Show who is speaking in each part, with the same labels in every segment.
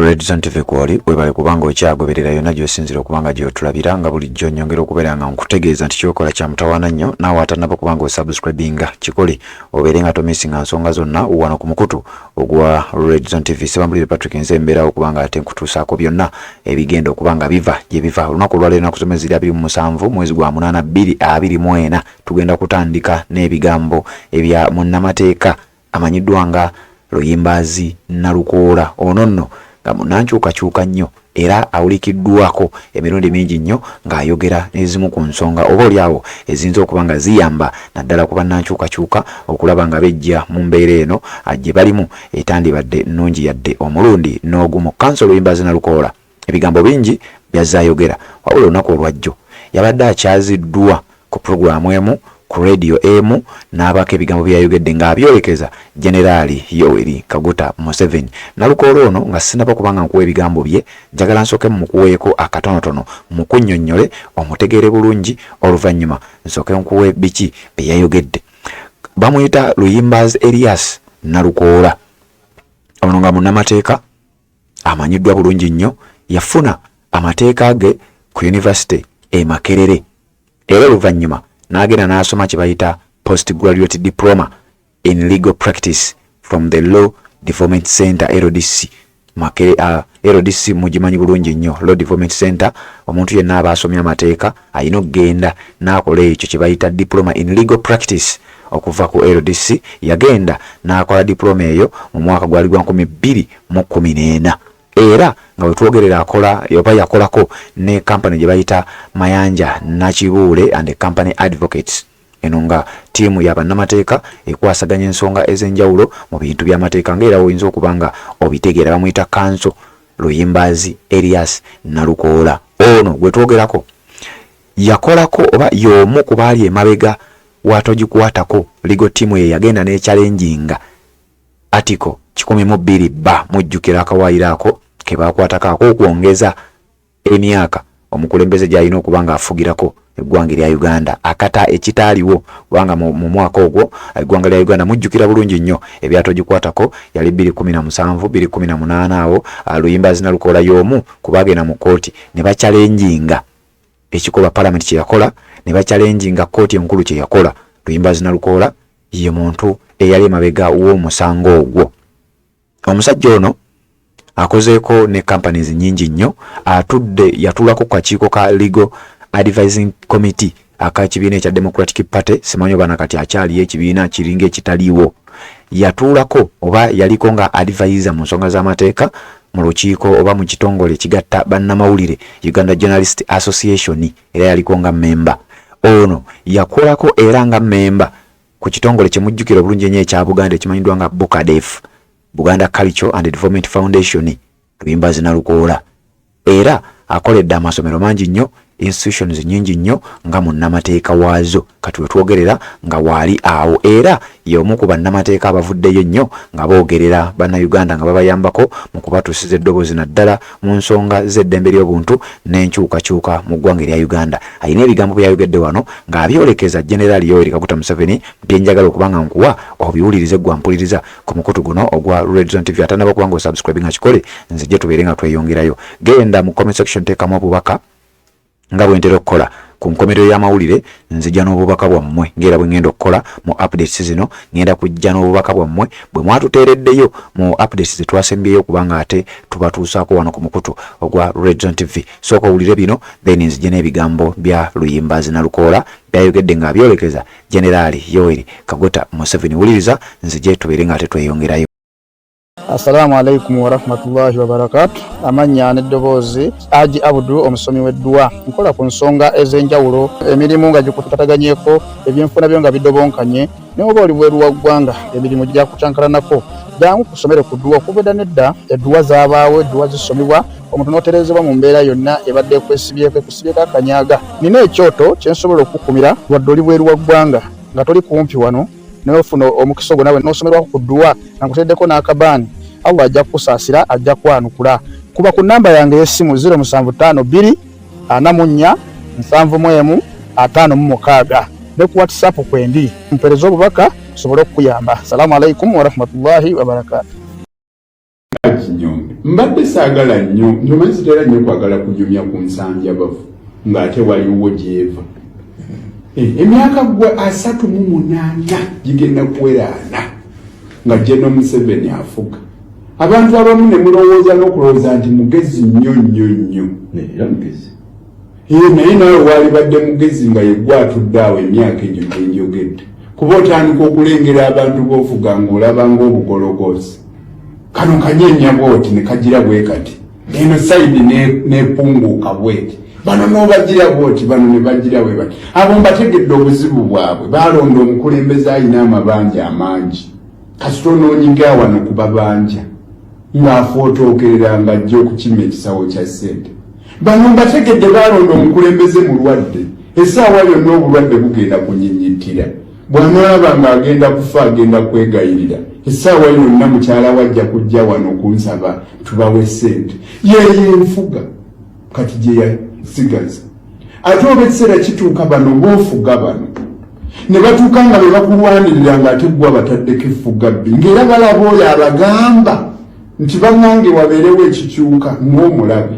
Speaker 1: Red Zone TV kwoli, webale kubanga okyagoberera yonna gy'osinzira okuba nga gy'otulabira. Nga bulijjo nyongera okubeera nga nkutegeeza nti kyokola kya mutawaana nnyo. Naawe atannaba kuba nga osubscribinga, kikole obeere nga tomisinga nsonga zonna wano ku mukutu ogwa Red Zone TV. Sebambulire Patrick, nze mbeerawo okuba nga ate nkutuusaako byonna ebigenda okuba nga biva gye biva. Olunaku olwaleero enaku z'omwezi ziri 27 mwezi gwa 8 2024, tugenda kutandika n'ebigambo ebya munnamateeka amanyiddwa nga Luyimbazi Nalukoola. Ono nno nga munnankyukakyuka nnyo era awulikiddwako emirundi mingi nnyo ng'ayogera ezimu ku nsonga oba oli awo eziyinza okuba nga ziyamba naddala ku bannankyukakyuka okulaba nga beggya mu mbeera eno gye balimu etandibadde nnungi yadde omulundi n'ogumu. Kkanso Luyimbazi Nalukoola ebigambo bingi by'azze ayogera, wabula olunaku olwajjo yabadde akyaziddwa ku pulogulaamu emu ku leediyo emu n'abaako ebigambo bye yayogedde ng'abyolekeza Generaali Yoweri Kaguta Museveni. Nalukoola ono nga sinnaba kuba nga nkuwa ebigambo bye, njagala nsooke mmukuweeko akatonotono mmukunnyonnyole omutegeere bulungi oluvannyuma nsooke nkuwe biki bye yayogedde. Bamuyita Luyimbazi Erias Nalukoola. Ono nga munnamateeka amanyiddwa bulungi nnyo, yafuna amateeka ge ku yunivasite e Makerere era oluvannyuma n'agenda n'asoma kye bayita Post Graduate Diploma in Legal Practice from the Law Development Center, LDC. Makere, LDC mugimanyi bulungi nnyo, Law Development Center. Omuntu yenna aba asomye amateeka alina okugenda n'akola ekyo kye bayita Diploma in Legal Practice okuva ku LDC. Yagenda n'akola diploma eyo mu mwaka gwali gwa 2014 era nga wetwogerera akola oba yakolako ne kampani gye bayita Mayanja Nakibuule and Company Advocates. Eno nga ttiimu ya bannamateeka ekwasaganya ensonga ez'enjawulo mu bintu by'amateeka, ng'era oyinza okuba nga obitegeera. Bamuyita Kanso Luyimbazi Erias Nalukoola. Ono gwe twogerako yakolako oba y'omu ku baali emabega wa Togikwatako legal team ye yagenda n'echallenginga Article 102 ba. Mujjukira akawaayiro ako ke baakwatako ak'okwongeza emyaka omukulembeze gy'alina okuba ng'afugirako eggwanga erya Uganda, akata ekitaaliwo, kubanga mu mwaka ogwo eggwanga lya Uganda, mujjukira bulungi nnyo ebyatogikwatako, yali 2017, 2018 awo. Luyimbazi Nalukoola y'omu ku baagenda mu kkooti ne bachallenginga ekikolwa palamenti kye yakola, ne bachallenginga kkooti enkulu kye yakola. Luyimbazi Nalukoola ye muntu eyali emabega w'omusango ogwo. Omusajja ono akozeeko ne companies nyingi nnyo. Atudde, yatuulako ku kakiiko ka Legal Advising Committee akakibiina ekya Democratic Party. Simanyi oba nakati akyaliyo, ekibiina kiringa ekitaliiwo. Yatuulako oba yaliko nga advisor mu nsonga z'amateeka mu lukiiko oba mu kitongole ekigatta bannamawulire, Uganda Journalist Association, era yaliko nga memba. Ono yakolako era nga memba ku kitongole kyemujjukira obulungi ennyo ekya Buganda ekimanyiddwa nga BUCADEF, Buganda Culture and Development Foundation. Luyimbazi Nalukoola era akoledde amasomero mangi nnyo, institutions nyingi nnyo nga munnamateeka waazo. Kati wetwogerera nga waali awo era y'omu ku bannamateeka abavuddeyo nnyo nga boogerera Bannayuganda, nga babayambako mu kubatuusiza eddoboozi naddala mu nsonga z'eddembe ly'obuntu n'enkyukakyuka mu ggwanga erya Uganda. Alina ebigambo byayogedde wano ng'abyolekeza Generaali Yoweri Kaguta Museveni byenjagala okuba nga nkuwa obiwulirize gwa mpuliriza ku mukutu guno ogwa Red Zone TV. Atanaba kuba nga osubscribe nga kikole, nzije tubeere nga tweyongerayo. Genda mu comment section, teekamu obubaka nga bwe ntera okukola ku nkomerero y'amawulire. Nzija n'obubaka bwammwe ng'era bwe ngenda okukola mu updates zino. Ngenda kujja n'obubaka bwammwe bwe mwatuteereddeyo mu updates ze twasembyeyo kubanga ate tubatuusaako wano ku mukutu ogwa Red Zone TV. Sooka owulire bino, then nzije n'ebigambo bya Luyimbazi Nalukoola byayogedde ng'abyolekeza Generaali Yoweri Kaguta Museveni. Wuliriza, nzije tubeere nga ate tweyongerayo.
Speaker 2: Assalamu alaikum warahmatullahi wabarakatu. Amannya n'eddoboozi, Aji Abudu, omusomi w'edduwa. Nkola ku nsonga ez'enjawulo, emirimu nga gikutataganyeko, ebyenfuna byo nga bidobonkanye, ne oba oli bweru wa ggwanga, emirimu gyakucankalanako, jangu kusomere ku dduwa. Okuva edda n'edda edduwa zaabaawo, edduwa zisomibwa omuntu n'otereezebwa mu mbeera yonna ebadde ekwesibyeko, ekusibyeko akanyaga. Nina ekyoto kye nsobola okukukumira wadde oli bweru wa ggwanga, nga toli kumpi wano, n'ofuna omukisa ogwo nawe n'osomerwako ku dduwa nga nkuteddeko n'akabaani. Allah ajja kukusaasira, ajja kwanukula. Kuba ku nnamba yange ey'essimu 0752 44 71 56, ne ku WhatsApp kwendi, mpeereza obubaka nsobole okukuyamba. Salaamu alaikum warahmatullahi wabarakatu.
Speaker 3: Nyondo. Mbadde saagala nnyo, nyomanyi sitera nnyo kwagala kunyumya ku nsanjabavu ng'ate waliwo gyeva. Emyaka gwe 38 gigenda kuwera 40 nga General Museveni afuga. Abantu abamu ne mulowooza n'okulowooza nti mugezi nnyo nnyo nnyo.
Speaker 4: Era mugezi.
Speaker 3: Naye naawe waalibadde mugezi nga yeggwe atudde awo emyaka egyo gye njogedde. Kuba otandika okulengera abantu b'ofuga ng'olaba ng'obugologoozi. Kano kanyenya bw'oti ne kagira bwe kati. Eno sayidi nepunguuka bweti. Bano n'obagira bw'oti, bano ne bagira bwe bati. Abo mbategedde obuzibu bwabwe. Baalonda omukulembeze alina amabanja amangi. Kasita onoonyiga wano ku babanja ng'afootookerera ng'ajja okukima ekisawo kya ssente. Bano mbategedde baalonda omukulembeze mulwadde. Essaawa yonna obulwadde bugenda kunyinyittira. Bw'anaaba ng'agenda kufa agenda kwegayirira. Essaawa yonna mukyala we ajja kujja wano kunsaba tubawe ssente. Yeeyo enfuga kati gye yasigaza. Ate oba ekiseera kituuka bano b'ofuga bano ne batuuka nga be bakulwanirira ng'ate ggwe abataddeko effuga bbi, ng'era balaba oyo abagamba nti bannange wabeerewo ekikyuka ng'omulabe.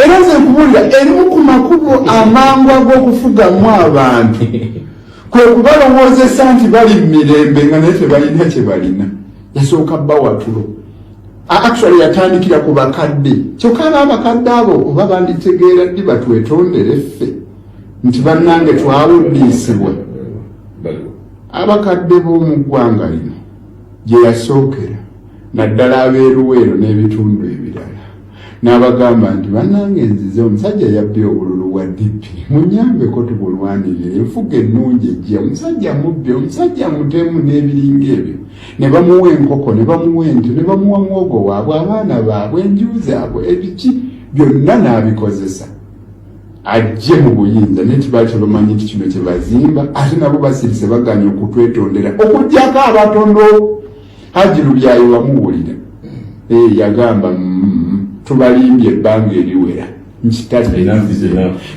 Speaker 3: Era nze nkubuulira erimu ku makubo amangu ag'okufugamu abantu kwe kubalowoozesa nti bali mu mirembe nga naye tebalina kye balina. Yasooka bawatulo. Actually yatandikira ku bakadde, kyokka aba abakadde abo oba banditegeera ddi batwetondere ffe nti bannange twawuddiisibwa. Abakadde b'omu ggwanga lino gye yasookera naddala ab'eruweero n'ebitundu ebirala n'abagamba nti bannange nzize omusajja yabbye obululu bwa DP, munyambeko tubulwanirire, enfuga ennungi ejja, omusajja mubbi, omusajja mutemu n'ebiringa ebyo. Ne bamuwa enkoko, ne bamuwa ente, ne bamuwa muwogo waabwe, abaana baabwe, enju zaabwe, ebiki byonna n'abikozesa ajje mu buyinza. Naye tibaali tebamanyi nti kino kye bazimba, ate nabo basirise baganye okutwetondera okuggyako abatono. Haji Lubyayi wamuwulira, yagamba tubalimbye ebbanga eriwera nkitadde.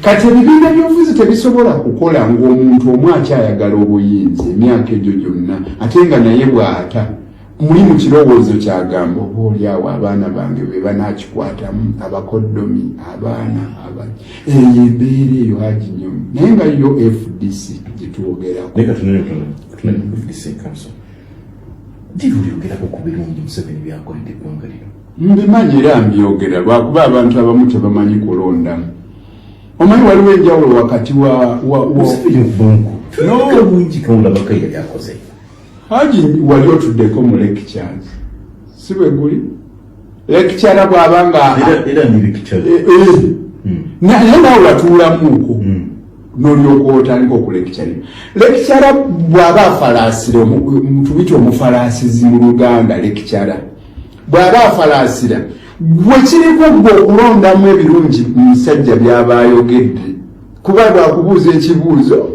Speaker 3: Kati ebibiina by'obufuzi tebisobola kukola ng'omuntu omu akyayagala obuyinza emyaka egyo gyonna, ate nga naye bw'ata muli mu kirowoozo kyagamba oba oliawo abaana bange be banaakikwatamu, abakoddomi, abaana eyo embeera eyo Haji Nyomi. Naye nga yo FDC gye twogerako.
Speaker 4: Ddi lwolyogerako ku birungi Museveni byakoledde eggwanga lino?
Speaker 3: Mbimanyi era mbyogera, lwakuba abantu abamu tebamanyi kulondamu. Omanyi waliwo enjawulo wakati wa
Speaker 4: bungi Kaunda Bakayira byakoze.
Speaker 3: Haji, wali otuddeko mu lectures, si bwe guli? Lecturer bw'aba nga naye naawe watuulamuuko n'olyoka otandika okulecturinga. Lecturer bw'aba afalaasira, tubite omufalaasizi mu Luganda, lecturer bw'aba afalaasira, gwe kiriko gwe okulondamu ebirungi musajja by'aba ayogedde, kuba bwakubuuza ekibuuzo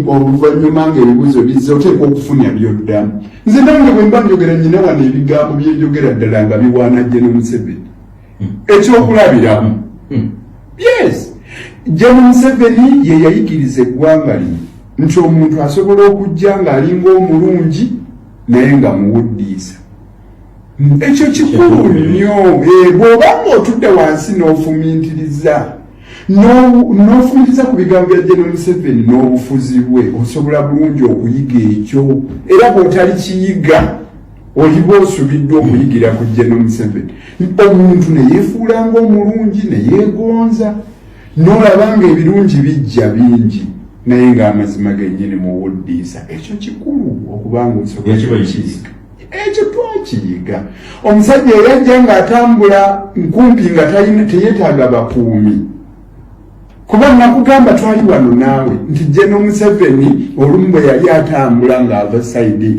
Speaker 3: oluvannyuma ng'ebibuuzo bizze oteekwa okufuna by'oddamu. Nze nange bwe mba njogera nyina wano ebigambo byenjogera ddala nga biwaana General Museveni. Ekyokulabiramu, yes, General Museveni ye yayigiriza eggwanga lino nti omuntu asobola okujja ng'alinga omulungi naye nga muwuddiisa. Ekyo kikulu nnyo. Bw'oba ng'otudde wansi n'ofumintiriza n'ofumintiriza ku bigambo bya General Museveni n'obufuzi bwe, osobola bulungi okuyiga ekyo. Era bw'otali kiyiga oliba osubiddwa okuyigira ku General Museveni. Omuntu ne yeefuula ng'omulungi ne yeegonza, n'olaba ng'ebirungi bijja bingi, naye ng'amazima gennyini muwuddiisa. Ekyo kikulu okubanga osobola okukiyiga. Ekyo twakiyiga. Omusajja eyajja ng'atambula nkumpi nga teyeetaaga bakuumi, kuba nakugamba twali wano naawe nti General Museveni olumu bwe yali atambula ng'ava sayidi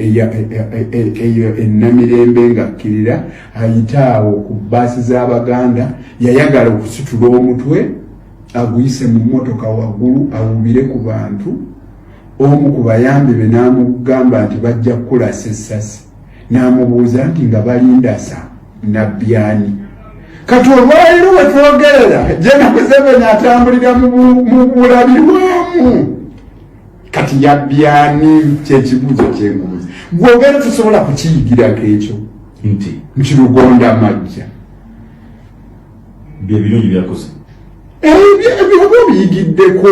Speaker 3: eyo Ennamirembe ng'akkirira ayite awo ku bbaasi z'Abaganda, yayagala okusitula omutwe aguyise mu mmotoka waggulu awubire ku bantu. Omu ku bayambi be n'amugamba nti bajja kukulasa essasi, n'amubuuza nti nga balindasa nabbyani? Kati olwaleero wetwogerera General Museveni atambulira mu bulabirwamu. Kati yabbyani? Kyekibuuzo kyenkubuuza. Gwogera tosobola kukiyigirako ekyo.
Speaker 4: Nti
Speaker 3: Nti Lugonda Majja.
Speaker 4: Bye birungi byakoze.
Speaker 3: Ebyo oba obiyigiddeko.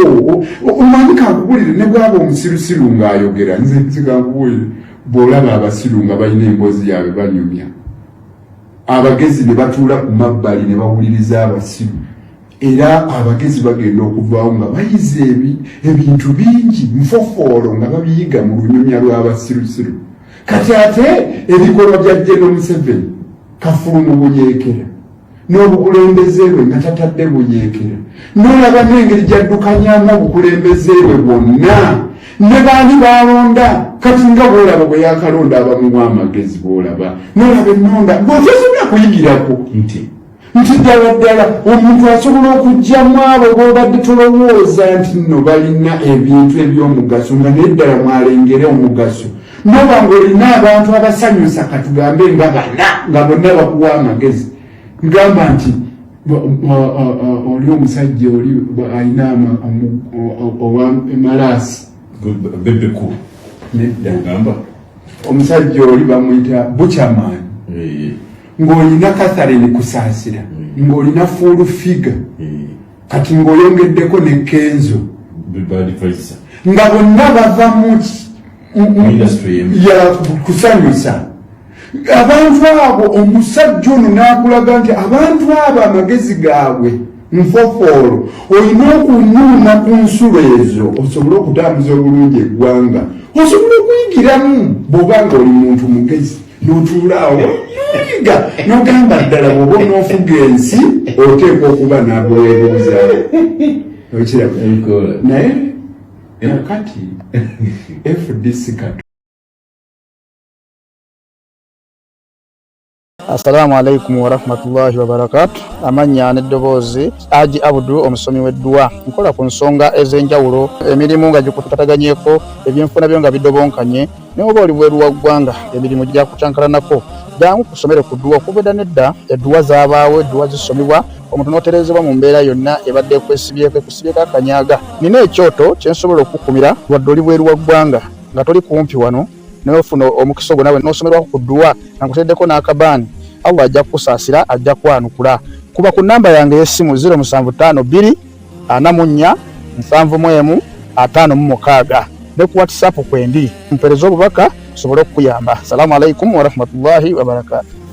Speaker 3: Omanyi, kankubulire, ne bwaba omusirusiru ng'ayogera, nze nze kankubulire, bw'olaba abasiru nga balina emboozi yaabwe banyumya, abagezi ne batuula ku mabbali ne bawuliriza abasiru, era abagezi bagenda okuvaawo nga bayize ebintu bingi nfofoolo nga babiyiga mu lunyumya lw'abasirusiru. Kati ate ebikolwa bya General Museveni kafulu mu buyeekera n'obukulembeze bwe nga tatadde buyeekera, n'olaba n'engeri gy'addukanyamu obukulembeze bwe bwonna ne baani balonda. Kati nga bwolaba bwe yakalonda abamuwa amagezi, bwolaba n'olaba ennonda ng'otosobola kuyigirako nti ddala ddala omuntu asobola okuggyamu abo b'obadde tolowooza nti nno balina ebintu eby'omugaso, nga naye ddala mwalengere omugaso. Noba ng'olina abantu abasanyusa, katugambe nga bana, nga bonna bakuwa amagezi, ngamba nti oli omusajja oli alina owa malaasi.
Speaker 4: Bebe Cool.
Speaker 3: Nedda.
Speaker 4: Ogamba.
Speaker 3: Omusajja oli bamuyita Buchaman, ng'olina Catherine Kusaasira, ng'olina Full Figure, kati ng'oyongeddeko ne Kenzo,
Speaker 4: Ba advisor.
Speaker 3: Nga bonna bava mu
Speaker 4: Mu industry emu.
Speaker 3: Ya kusanyusa abantu abo. Omusajja ono n'akulaga nti abantu abo amagezi gaabwe nfofoolo, olina okunuuna ku nsulo ezo osobole okutambuza obulungi eggwanga, osobola okuyigiramu bw'oba nga oli muntu mugezi, n'otuulaawo noyiga n'ogamba ddala bw'oba onoofuga ensi oteekwa okuba n'abeweebuuzaawo, okiraba?
Speaker 4: Ebikola.
Speaker 3: Naye kakati FDC kati
Speaker 2: Assalamu alaikum warahmatullahi wabarakatu. Amannya n'eddoboozi Aji Abudu, omusomi w'edduwa. Nkola ku nsonga ez'enjawulo, emirimu nga gikutataganyeko, ebyenfuna byo nga bidobonkanye, naye oba oli bweru wa ggwanga emirimu gyakucankalanako, jangu kusomere ku dduwa. Okuva edda n'edda edduwa zaabaawo, edduwa zisomebwa omuntu n'otereezebwa mu mbeera yonna ebadde ekwesibyeko, ekusibyeko akanyaga. Nina ekyoto kye nsobola okukukumira wadde oli bweru wa ggwanga nga toli kumpi wano, naye ofuna omukisa ogwo nawe n'osomerwako ku dduwa nga nkuteereddeko n'akabaani. Allah ajja kukusaasira, ajja kwanukula. Kuba ku nnamba yange ey'essimu 0752 44 71 56 ne ku WhatsApp kwendi, mpeereza obubaka nsobole okukuyamba. Salaamu alaikum warahmatullahi wabarakatu.